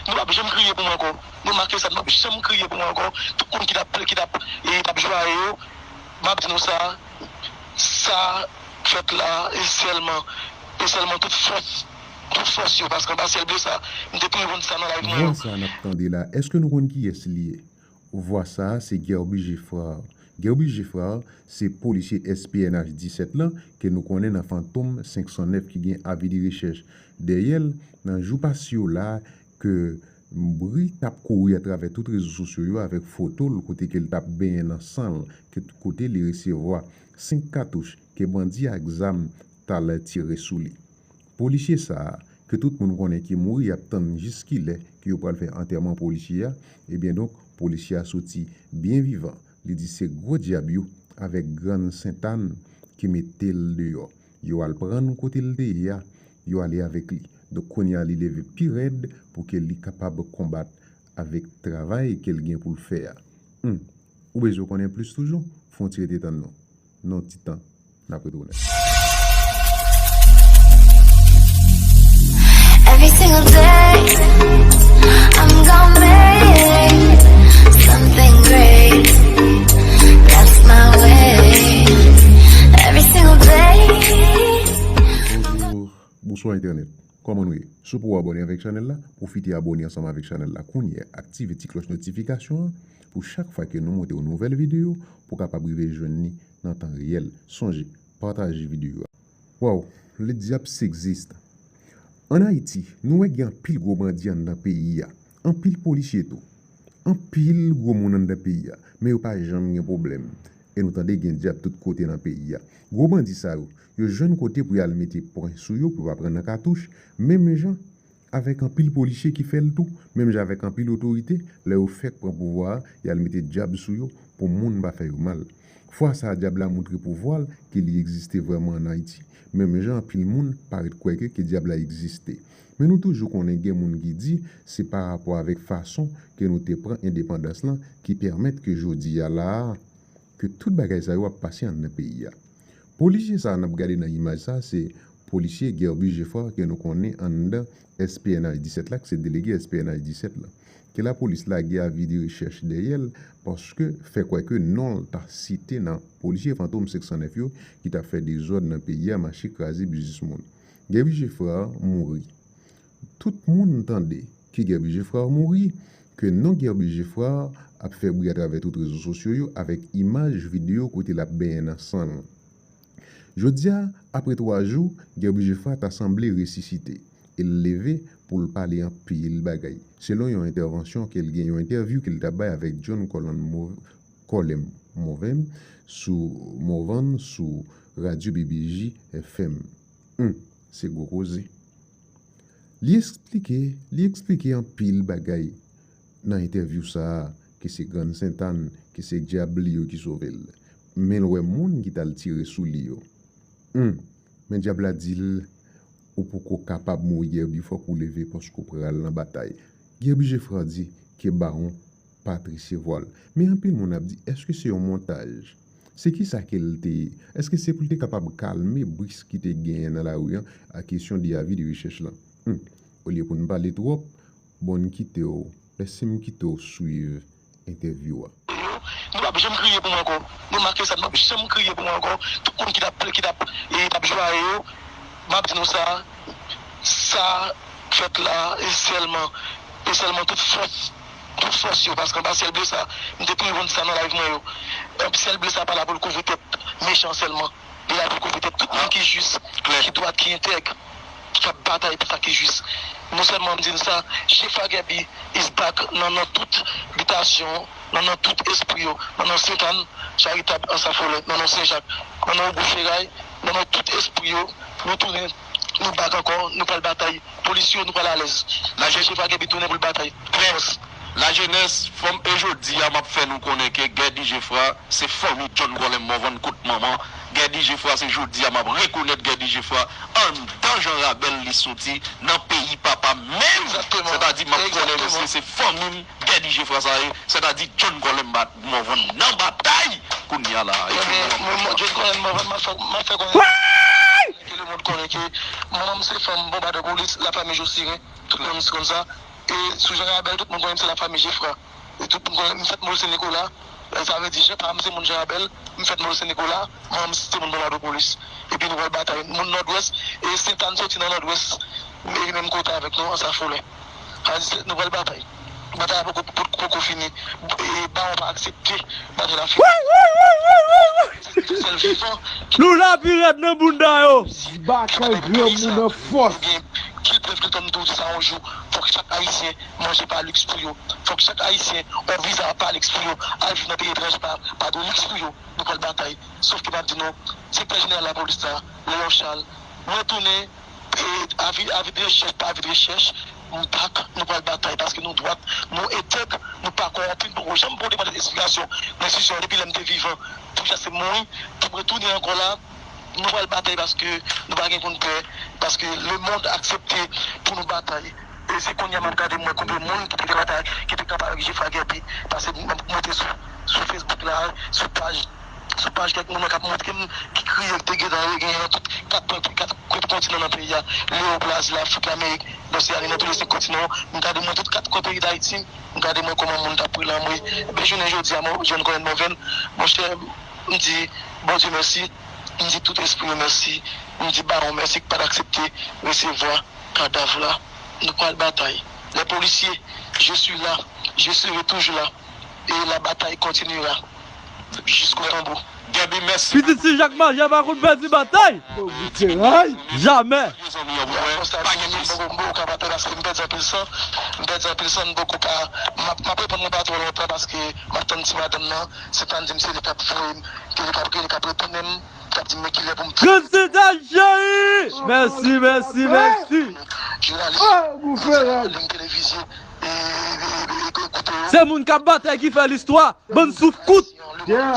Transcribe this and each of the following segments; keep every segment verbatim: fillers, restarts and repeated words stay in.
Nou p ap janm kriye pou mwen ankò. Nou make sa, nou p ap janm kriye pou mwen ankò. Tout moun ki t ap, ki t ap, e, t ap jwaye yo, m ap di nou sa, sa k fèt la, e sèlman, e sèlman tout fòs, tout fòs yo, paske anba syèl ble sa, m te toujou di sa nan live mwen yo. Vwa sa n ap tande la, èske nou konn kiyès li ye? Vwa sa a se Guerby Geffrard. Guerby Geffrard se polisye S P N H disèt lan ke nou konnen nan Fantom senk san nèf ki gen avi de rechèch dèyè l nan jou pase yo la ke bri t ap kouri atravè tout rezo sosyo yo avèk foto l kote ke l t ap benyen nan san l, ke kote li resevwa senk katouch ke bandi ak zam t al tire sou li. Polisye sa a, ke tout moun konnen ki mouri, y ap tann jis kilè ke yo pral fè antèman polisye a, ebyen donk, polisye a soti byen vivan. Li di se gwo dyab yo avèk grann Sentàn ki mete l deyò. Yo al pran l kote l te ye a, yo ale avèk li. Donk, kounye a, li leve pi rèd pou ke li kapab konbat avèk travay ke l gen pou l fè a. Humm. Ou bezwen konnen plis toujou? Fè yon ti rete tann nou. Nan yon ti tan, n ap retounen. Every single day, I'm gonna make something great. That's my way. Every single day, I'm gonna Bonjou, bonswa entènèt. Kòman nou ye? Si w poko abòne avèk chanèl la, pwofite abòne ansanm avèk chanèl la kounye a. Aktive ti klòch notifikasyon an pou chak fwa ke nou monte yon nouvèl videyo, pou w kapab rive jwenn li nan tan reyèl. Sonje, pataje videyo a. Waw, le diable s'existe. Ann Ayiti, nou wè gen anpil gwo bandi anndan peyi a. Anpil polisye tou. Anpil gwo moun anndan peyi a. Men yo pa janm gen pwoblèm. E nou tande gen dyab tout kote nan peyi a. Gwo bandi sa yo, yo jwenn kote pou y al mete pwen sou yo, pou yo pa pran nan katouch, menm jan avèk anpil polisye ki fè l tou, menm jan avèk anpil otorite, lè yo fèk pran pouvwa a, y al mete dyab sou yo pou moun pa fè yo mal. Fwa sa a, dyab la montre pouvwa l, ke li egziste vrèman ann Ayiti, menm jan anpil moun parèt kwè ke, ke dyab la egziste. Men nou toujou konnen gen moun ki di se pa rapò avèk fason ke nou te pran endepandans lan ki pèmèt ke jodi a la a, ke tout bagay sa yo ap pase anndan peyi a. Polisye sa a n ap gade nan imaj sa a, se polisye Guerby Geffrard ke nou konnen anndan S P N H disèt la, ki se delege S P N H disèt la. Ke lapolis lage avi de rechèch dèyè l, paske fè kwè ke non l ta site nan polisye Fantom senk san nèf yo ki t ap fè dezòd nan peyi a, mache kraze biznis moun. Guerby Geffrard mouri. Tout moun tande ke Guerby Geffrard mouri, ke non Guerby Geffrard ap fè bri atravè tout rezo sosyo yo avèk imaj videyo kote l ap benyen nan san l. Jodi a, apre twa jou, Guerby Geffrard ta sanble resisite e l leve pou l pale anpil bagay, selon yon entèvansyon ke l gen, yon entèvyou ke l t ap bay avèk John Colin Mo-, Colin Morvan sou, Morvan sou radyo B B J F M. Humm, se gwo koze. Li eksplike, li eksplike anpil bagay nan entèvyou sa a, ke se Grann Sentàn, ke se dyab li yo ki sove l. Men l wè moun ki t al tire sou li yo. Humm, men dyab la di l, ou poko kapab mouri Guerby, fòk ou leve paske w pral nan batay. Guerby Geffrard di ke bawon pa t resevwa l. Men anpil moun ap di, èske se yon montaj? Se kisa ke l te ye? Èske se pou l te kapab kalme bris ki te genyen nan lari an ak kesyon de avi de rechèch lan? Humm, olye pou n pale twòp, bon n kite w, lèse m kite w swiv entèvyou a. Nou p ap janm kriye pou mwen ankò. Nou make sa, nou p ap janm kriye pou mwen ankò. Tout moun ki t ap, ki t ap, e, t ap jwaye yo, m ap di nou sa, sa k fèt la, e sèlman, e sèlman tout fòs, tout fòs yo, paske anba syèl ble sa, m te toujou konn di sa nan live mwen yo. Syèl ble sa pa la pou l kouvri tèt mechan sèlman. Li la pou l kouvri tèt tout moun ki jis, ki dwat, ki entèg, ki ap batay pou sa ki jis. Non sèlman m di n sa, Geffrard Guerby is back nan, nan tout bitasyon, nan, nan tout espri yo, nan non Sentàn, Charitab, Anse Affolée, nan non Sen Jak, nan non Ogou Feray, nan non tout espri yo, nou tounen, nou back ankò, nou pral batay. Polis yo, nou pral alèz. Geffrard Guerby tounen pou l batay. Klè. Lajenès, fò m, e jodi a, m ap fè nou konnen ke Guerby Geffrard se fanmi John Colin Morvan kot manman. Guerby Geffrard, se jodi a m ap rekonèt Guerby Geffrard anndan jan rabèl li soti nan peyi papa m. Egzakteman. Sètadi, m ap konnen misye se fanmi m, Guerby Geffrard sa ye, sètadi John Colin Morvan nan batay kounye a la. Ebyen, mwen, mwen, John Colin Morvan, m ap fè, m ap fè konnen ke lemonn konnen ke manman m se fanm bonbadè polis, lafanmi Josiren, tout lemonn konn sa. E sou Jan Rabèl, tout moun konnen m se lafanmi Jefra. E tout moun konnen m fèt Mòl Sen Nikola. E sa vle di, Jean pa m se moun Jan Rabèl, m fèt Mòl Sen Nikola, manman m se moun Bonadwopolis. Epi nou pral batay. Moun Nòdwès, e Sentàn soti nan Nòdwès, e li menm kote avèk nou, Anse Affolay. Sa vle di, nou pral batay. Batay la poko, poko, poko fini. E bawon pa aksepte batay la fini. Sèl vivan ki Nou la pi rèd nan bounda yo. Batay granmoun an fòs. Ebyen, ki prèv ki tann tou di sa yon jou. Fòk chak Ayisyen manje pa liks pou yo. Fòk chak Ayisyen yon viza pa liks pou yo. Al viv nan peyi etranje pa, pa de liks pou yo. Nou pral batay. Sòf ke m ap di nou, sektè jeneral lapolis la, Leon Charles, mwen tounen, e, avi, avi de rechèch pa avi de rechèch, nou bak, nou pral batay paske nou dwat, nou entèg, nou pa kòwonpi, nou poko janm pran de esplikasyon nan enstitisyon depi lè m te vivan, pou jan se mouri, pou m retounen ankò la, nou pral batay paske nou pa gen pou n pè, paske lemonn aksepte pou nou batay. E se kounye a m ap gade mwen konbyen moun ki te gen batay, ki te kanpe avèk Jefra Guerby, paske m ap monte sou, sou Facebook la, sou paj, sou paj kèk moun k ap montre m, ki kriye, ki te gentan gen nan tout kat kwen, kat kwen kontinan nan peyi a, Lewòp, Lazi, Lafrik, Lamerik, Loseani, nan tou le senk kontinan, m gade mwen tout kat kwen peyi Dayiti, m gade mwen kòman moun t ap pran lanmri. Ebyen, jounen jodi a, mwen, John Colin Morvan, monchè, m di Bondye mèsi, m di tout espri yo mèsi, m di bawon mèsi ki pa t aksepte resevwa kadav la. Nou pral batay. Les policiers, je suis là, je serai toujours là. Et la bataille continuera jusqu'au tombeau. Gèbi, mèsi. Pitit si Jak Maja pa konn pèdi batay. Jamè. Mezanmi, an mwen, pa gen mizik. Mwen poko ka batay paske m pèdi anpil san. M pèdi anpil san, m poko ka. M ap, m ap reponn mwen pa twò lontan paske m ap tann ti madanm nan. Sentàn di m se li k ap voye m, ke li k ap, ke li k ap retounen m, k ap di m men kilè pou m. Prezidan cheri! Mèsi, mèsi, mèsi. Jounalis, televize, e, e, e, e, koute yo. Se moun k ap batay ki fè listwa. Bann souf kout. Yeah.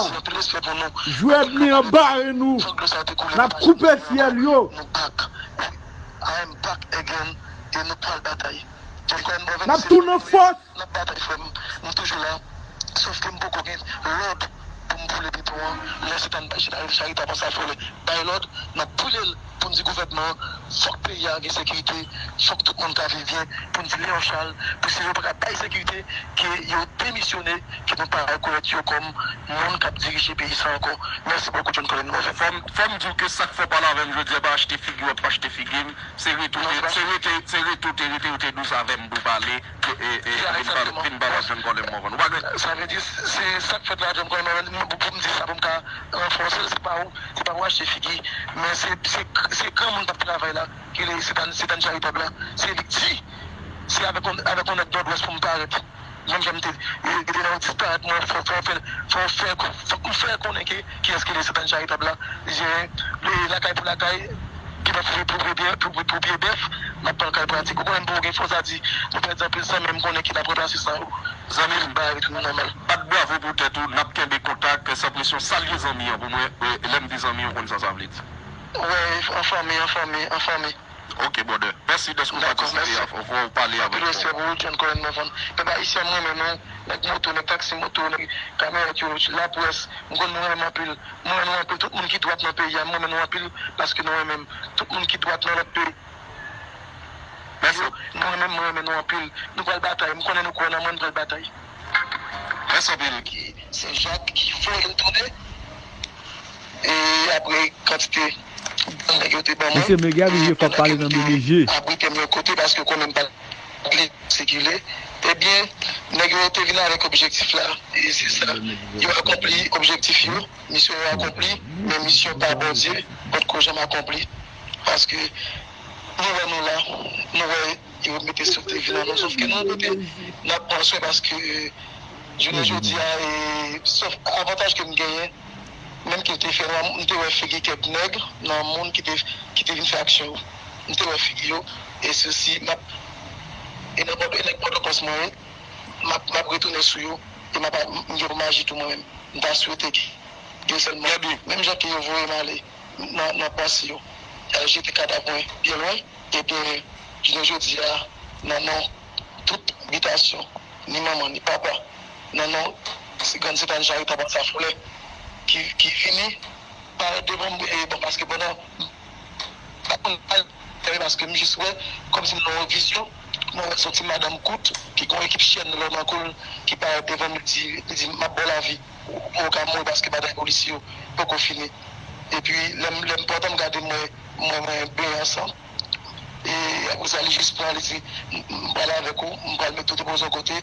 Jwèt li anbare nou. N ap koupe fyèl yo. Nou back. I am back again. E nou pral batay. N ap tounen fòs. N ap batay, frè m. Nou toujou la. Sòf ke m poko gen lòd pou m boule beton an. Lè Sentàn bay Charitab Anse Affolay bay lòd, n ap boule l pou n di gouvènman an, fòk peyi a gen sekirite, fòk tout moun ka viv byen, pou n di Leon Charles, pou si yo pa ka bay sekirite, ke yo demisyone, ke nou pa rekonèt yo kòm moun k ap dirije peyi sa ankò. Mèsi bokou, John Colin Morvan. Fò m, fò m di w ke sa k fè w pale avè m jodi a pa achte figi w, ap achte figi m. Se retou, se rete, se retou te rete, rete dous avè m pou pale, e, e, e, vin pale, vin pale ak John Colin Morvan. Ou pa gen. Sa vle di, se sa k fèt la, John Colin Morvan, pou, pou m di sa, pou m ka ranfòse l, se pa ou, se pa pou achte figi, men se, se, se granmoun k ap travay la, ki rele Sentàn, Sentàn Charitab la, se li k di, se avèk yon, avèk yon nèg Nòdwès pou m parèt. Menm jan m te, e, te nan disparèt mwen, fò, fò, fè, fò, fè, fòk m fè konnen ke kiyès ki rele Sentàn Charitab la. Li gen, e, Lakay pou Lakay, ki nan pou, pou, pou, pou, pou, pou pye bèf, n ap pran kay pratik. Ou konnen m poko gen fòs a di, nou pèdi anpil san, men m konnen ke n ap ranplase san yo. Zanmi m, bagay retounen nòmal. Bat bravo pou tèt ou, n ap kenbe kontak, san presyon. Salye zanmi an pou mwen, e, lè m di zanmi an, ou konn sa sa vle di. Wè, an fanmi, an fanmi, an fanmi. Ok, brother. Mèsi dèske ou patisipe avè w, pale avèk nou. Anpil respè pou ou, John Colin Morvan. Pèp ayisyen, m renmen nou. Nèg moto, nèg taksi moto, nèg kamyonèt yo, laprès. M konn nou renmen m anpil. M renmen nou anpil. Tout moun ki dwat nan peyi a, m renmen nou anpil paske nou renmen m. Tout moun ki dwat nan lòt peyi. Mèsi. Nou renmen m, m renmen nou anpil. Nou pral batay. M konnen nou kwè nan mwen, nou pral batay. Mèsi anpil. Ki Sen Jak, ki voye l tounen. E apre kantite nèg yo te ban mwen, Mesye, men gade, e je fòk pale nan nèg yo te abrite m yon kote paske konnen m pa t vle sikile. Ebyen, nèg yo te vin avèk objektif la. E se sa. Yo akonpli objektif yo. Misyon yo akonpli. Men misyon pa Bondye potko janm akonpli. Paske nou wè nou la. Nou wè yo mete sou te vin an nou. Sòf ke nou kote n ap pran swen paske jounen jodi a, e, sòf avantaj ke m genyen, menm ke te fè nwa, m te wè figi kèk nèg nan moun ki te, ki te vin fè aksyon yo. M te wè figi yo, e sesi, m ap, e nan Pòto, e nèg Pòtoprens mwen ye, m ap, m ap retounen sou yo, e m ap, m gen pou m aji tou mwen menm. M ta swete ke, ke sèlman, menm jan ke yo voye m ale nan, nan panse yo, y al jete kadav mwen byen lwen, ebyen, jounen jodi a, nan non tout bitasyon, ni manman, ni papa, nan non se grann Sentàn Charitab Anse Affolay ki, ki vini parèt devan m, e bon, paske pandan, pa konn al, paske m jis wè, kòmsi m nan yon vizyon, Mwen wè se yon ti madanm kout ki gen yon ekip chèn lò nan kou l ki parèt devan m, li di, li di, "M ap ba w lavi. Ou, ou ka mouri paske batay polisye yo poko fini." Epi lè m, lè m pandan m gade, mwen, mwen, mwen benyen an san. E apre sa, li jis pran, li di, "M, m pral avèk ou, m pral mete w depoze yon kote.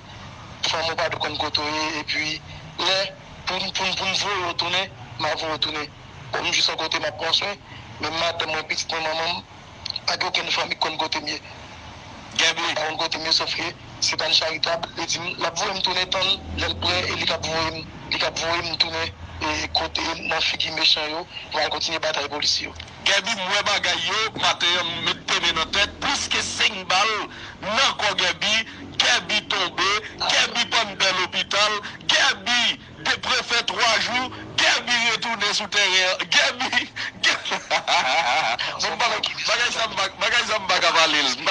Fanmi w pa dwe konn kote w ye." Epi lè, pou, pou, pou m voye w tounen, m a voye w tounen. Bon, m jis yon kote, m ap pran swen. Men madanm mwen, pitit mwen, manman m, pa gen okenn fanmi k konn kote m ye. Gaby. Pa konn kote m ye, sòf ke Stéphane Charitab, li di m, l ap voye m tounen, tann lè l prè, e li k ap voye m, li k ap voye m tounen, e kote, nan figi mechan yo, pou m al kontinye batay polisye yo. Gaby, m wè bagay yo, maten an, m met pye m nan tèt, plis ke senk bal nan kò Gaby, Gaby tonbe, Gaby pann bè lopital, Gaby depre fè twa jou, Gaby retounen sou tèren an. Gaby, Gaby. Bon, bagay, bagay sa m pa, bagay sa m pa ka pale l. M